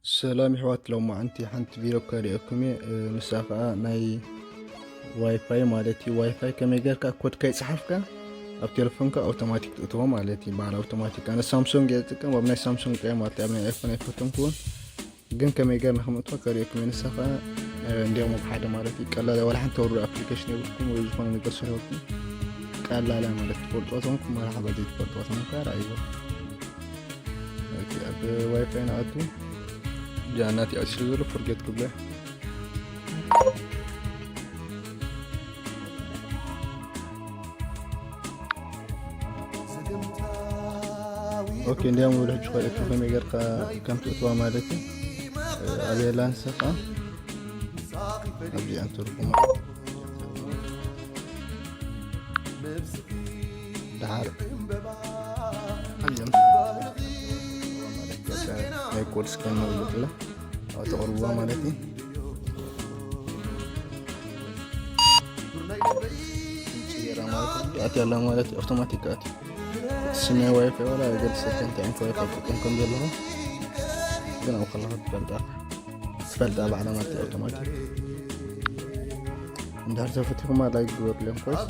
ሰላም ይሕዋት፣ ሎማዓንቲ ሓንቲ ቪድዮ ከርእየኩም እየ። እ፣ ንሳ ኸዓ ናይ ዋይፋይ ማለት እዩ። ዋይፋይ ከመይ ጌርካ ኮድ ከይጸሓፍካ ኣብ ቴሌፎንካ ኣውቶማቲክ ትእትዎ ማለት እዩ። በዓል ኣውቶማቲክ። ኣነ ሳምሶንግ እየ ዝጥቀም፣ ኣብ ናይ ሳምሶንግ ጥራይ ማለት እዩ። ኣብ ናይ ኣይፎን ኣይፈተንኩዎን። ግን ከመይ ጌርና ከም እትዋ ከርእየኩም እየ። ንሳ ኸዓ፣ እ፣ እንዲያውም ኣብ ሓደ ማለት እዩ። ቀላል፣ ዋላ ሓንቲ ወርዶ ኣፕሊኬሽን የብልኩም ወይ ዝኾነ ነገር ስለ የብልኩም፣ ቀላል እያ ማለት ትፈልጥዋ ተንኩም፣ መርሓባ ዘይትፈልጥዋ ተንኩም ከኣ ረኣይዎ። ኦኬ፣ ኣብ ዋይፋይ ንኣቱ። ጃናት ያው ስለ ዘሎ ፎርጌት ክብለ። ኦኬ፣ እንዲያውም ወደ ሕጂ ኸሪእኩ ከመይ ጌርካ ከም ትእትዋ ማለት እዩ። ኣብ የላን ሰፋ ኣብዚ ኣንተርኩም ደሓር ኣየም ናይ ኮድ ስካን ማለት እዩ። ኣብ ተቕርብዋ ማለት እዩ። ጌራ ማለት እዩ። ኣትያ ኣላ ማለት እዩ። ኣውቶማቲክ ኣትዩ። ስመይ ዋይፋይ ዋላ ኣይገልጸካ እንታይ ዓይነት ዋይፋይ ክጥቀም ከም ዘለኹ። ግን ኣብ ከለኹ ትፈልጣ፣ ትፈልጣ ባዕላ ማለት እዩ። ኣውቶማቲክ እንድሕር ተፈቲኹማ ላይክ ግበሩለይ ኮይስ።